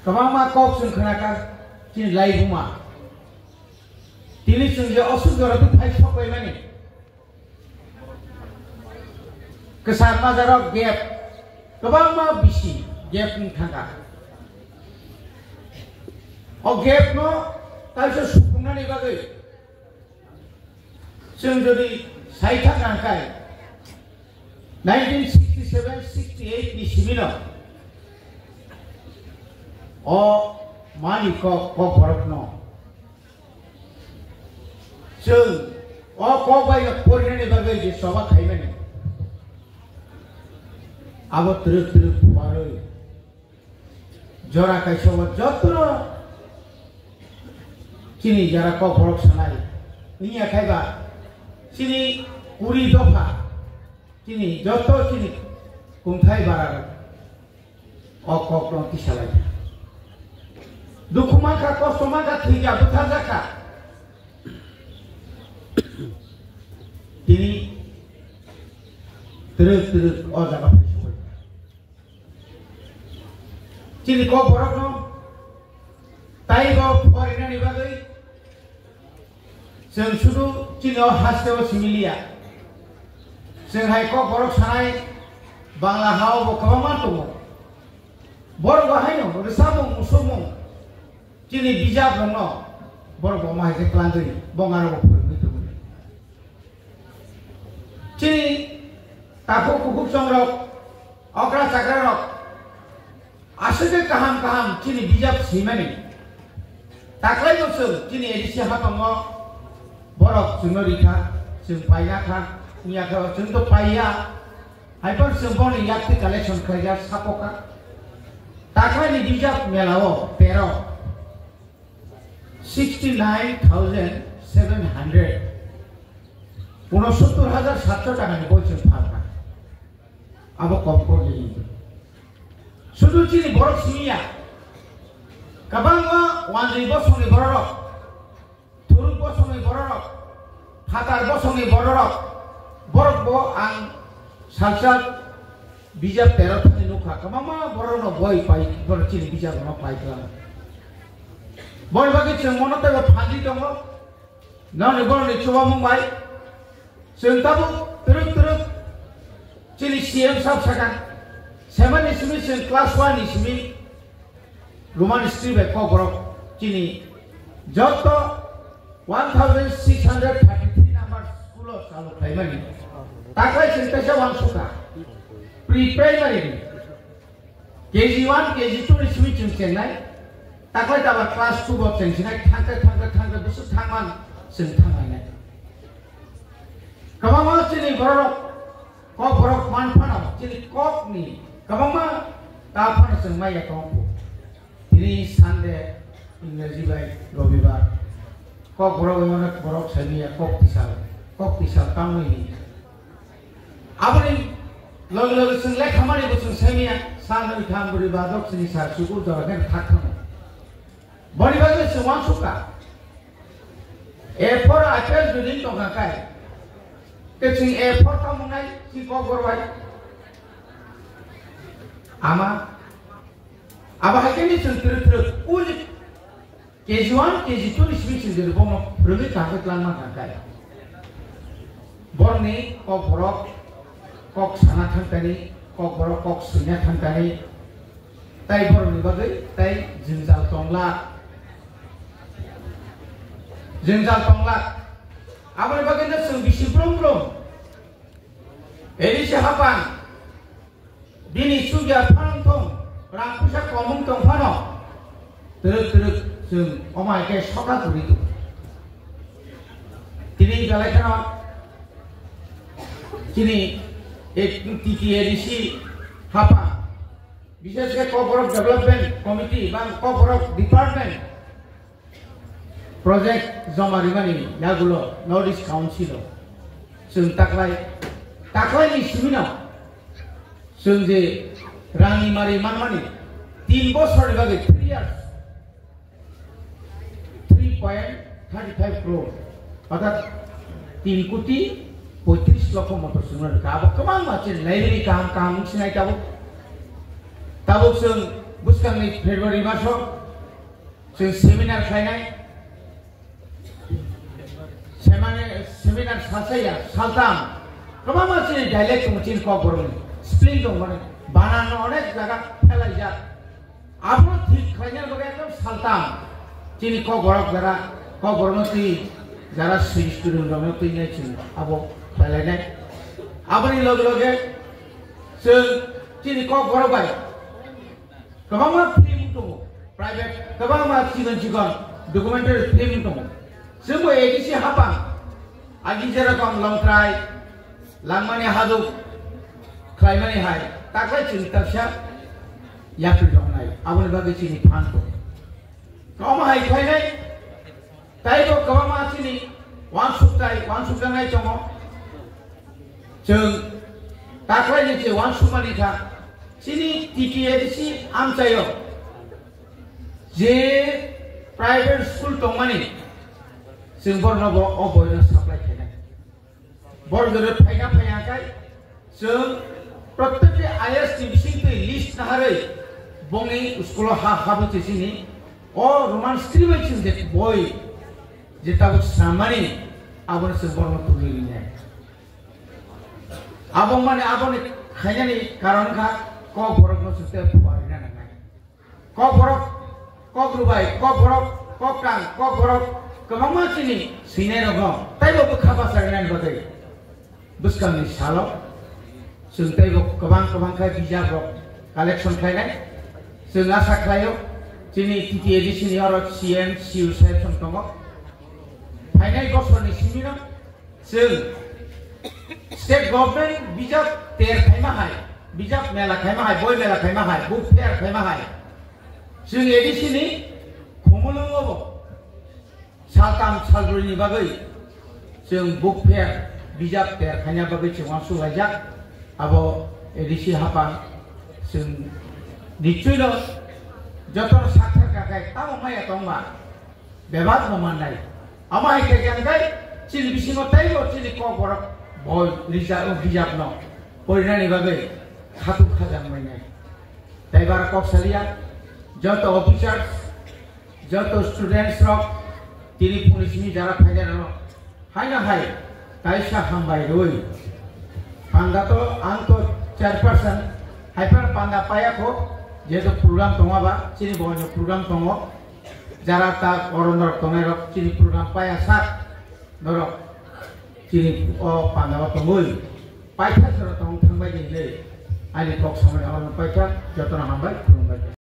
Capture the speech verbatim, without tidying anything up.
Kwbangma kok chwng khnakha chini laibuma. Tini chwng je osuk jora twi phai sok paimani. Kwchar majarok gap, kwbangma bisi gap wng thangkha. O gap no kaisa supungnani bagwi chwng jodi sai thang nang khai, nineteen sixty seven sixty eight ni simi no o mani kok, kok borok no chwng o kok bai no porinani bagwi je choba khaimani, abo twrwk twrwk phuarwi jora kaisa o jotono chini jara kok borok sanai wngya khai ba chini kuri dopha chini joto chini kungthai bara o kok no tisa lai. Dukhu mankha, kosto mankha, thwikha, bwtharjakha. Tini twrwk twrwk o jaga phai sokoi. Chini kok borok no taibo porinani bagwi chwng sudu chini o haste o simi liya. Chwng hai kok borok sanai Bangla ha o bo kwbangma tongo. Borok bo haino rwchapmung, musukmung, chini bijap rok no borok bo ma hai khe twlangwi bongaro bo phwrwngwi tongo. Chini takhuk kukhuk chongrok, okra chakra rok aswk khe kaham kaham chini bijap swimani. Taklai no chwng chini A D C haphango borok chwngno rikha, chwng paina kha, wngya khe chwng to paiya. Haiphano chwng boni yakti collection khlaijak sapoka. Taklai ni bijap mela o tero sixty nine thousand seven hundred, unosottor hajar satso taka ni boi chwng phalkha. Abo kom kok ni hinwi. Sudu chini borok simi ya. Kwbangma wanjwi bosongni bororok, thuruk bosongni bororok, phatar bosongni bororok, borok bo ang salsa bijap tero thani nukha. Kwbangma borok no boi pai, borok chini bijap no pai kwlamo. Boni bagwi chwng mono teibo phanji tongo. Nokni borokni chubamung bai chwng tabuk twrwk twrwk chini C M sab sakha. Semani simi chwng class one ni simi Roman history bai kok borok chini joto one thousand six hundred thirty three number school o chalu khlaimani. Taklai chwng teisa uansukha pre primary ni. K G one, K G two ni simi chwng chengnai, taklai ta ba class two bo chwng chengnai, thangkhe, thangkhe, thangkhe, bwswk thangman chwng thanglainai. Kwbangma chini bororok, kok borok man phano, chini kokni kwbangma ta phano chwng maya tong kho. Tini Sunday, Ingreji bai Robibar, kok borok bai mano borok saimaya kok tisal, kok tisal tangwi ni. Aboni loge loge chwng lekha mani bo chwng saimaya, sa nwi tham bwrwi ba dok chini sar sukur jora khe thak thangma. Boni bagwi chwng uansukha. A four apple jodi tongkha kai, ke chwng A four tamo nai si kok borbai. Ama, abo hai khe ni chwng twrwk twrwk uli K G one, K G two ni simi chwng jodi bono phwrwngwi kaham khe twlangma kha khe. Borokni kok borok kok sana thangkani, kok borok kok swina thangkani, tai borokni bagwi tai jwngjal tongla. Jwngjal tongla. Aboni bagwi no chwng bisi brum brum. A D C hapang. Bini chukya phang thong, rang puisa komung tong phano, twrwk twrwk chwng omo hai khe soka kwrwi tongo. Tini belai kheno chini A-, T T A D C hapha, bishes khe Kokborok Development Committee bang Kokborok Department, project joma rimani yagulo North East Council o chwng taklai, taklai ni simi no chwng je rang ni mari manmani tin bosor ni bagwi three years, three point thirty five crore, orthat tin koti poitris lokho motor chwng no rwkha. Abo kwbangma chini library kaham kaham wng sinai tabuk, tabuk chwng Bwskangni February maso chwng seminar khlainai. Semane-, seminar sasaya saltam. Kwbangma chini dialect tongo, chini Kokborokni spelling tongo, mane banano onek jaga phelaijak. Abo thik khlaina bagwi ekdom saltam. Chini Kokborok jara, Kokborokno twi jara swi student rokno twinai chini abo khlainai. Aboni loge loge chwng chini Kokborok bai kwbangma film tongo, private kwbangma chikon chikon documentary film tongo. Chwngbo A D C hapang, agi jerokom longtrai, langmani haduk, khlaimani hai, taklai chwng taksa yapri roknai, aboni bagwi chini phan tongo. Kwbangma hai khlainai, taibo kwbangma chini wansuk tai, wansuk janai tongo. Chwng taklaini je wansukmani kha, chini T T A D C amchaio je private school tongmani, chwng borno bo o boino supply khainai. Bor jora phaina phaiya kai, chwng protekti I S ni bisingtwi list naharwi bongni school o ha habo chesini o Roman script bai chwng je boi je tabuk samani abono chwng borno tuli rinai. Abo mane aboni khainani karon kha Kokborokno chwng tei phuarina nangnai. Kokborok, Kokrubai, Kokborok, Koktang, Kokborok, kwbangma chini swinai rokno taibo bwkha bachai nani bagwi bwskangni salo chwng taibo kwbang kwbang khe bijap rok collection khlainai. Chwng asa khlaio chini T T A D C ni oro C M, C U saheb song tongo. Phainai bosorni simino chwng state government bijap ter khaima hai, bijap mela khaima hai, boi mela khaima hai, book fair khaima hai. Chwng A D C ni Khumulwngo bo saltam salbrwi ni bagwi chwng book fair bijap ter khaina bagwi chwng wansuk laijak. Abo A D C hapang chwng nichwino jotono sakthar kakai tamo maya tongma. Bebak no mannai. Amo hai khe khe hwnkhe chini bisingo teibo chini Kokborok boi rija-, o bijapno porinani bagwi khatuk khajang mainai. Tei bara kok salia, joto officers, joto students rok, tini phone simi jara phainai rok, haino hai kaisa hambai rwi. Panda to ang to chairperson, hai phano panda paya kho, jehetu program tongo ba, chini bo program tongo. Jara ta oro norok tongnai rok chini program paya sak norok chini o panda o tongwi paitha jora tong thangbai di hinwi ani kok samani oro paitha jotono hambai khulumbai.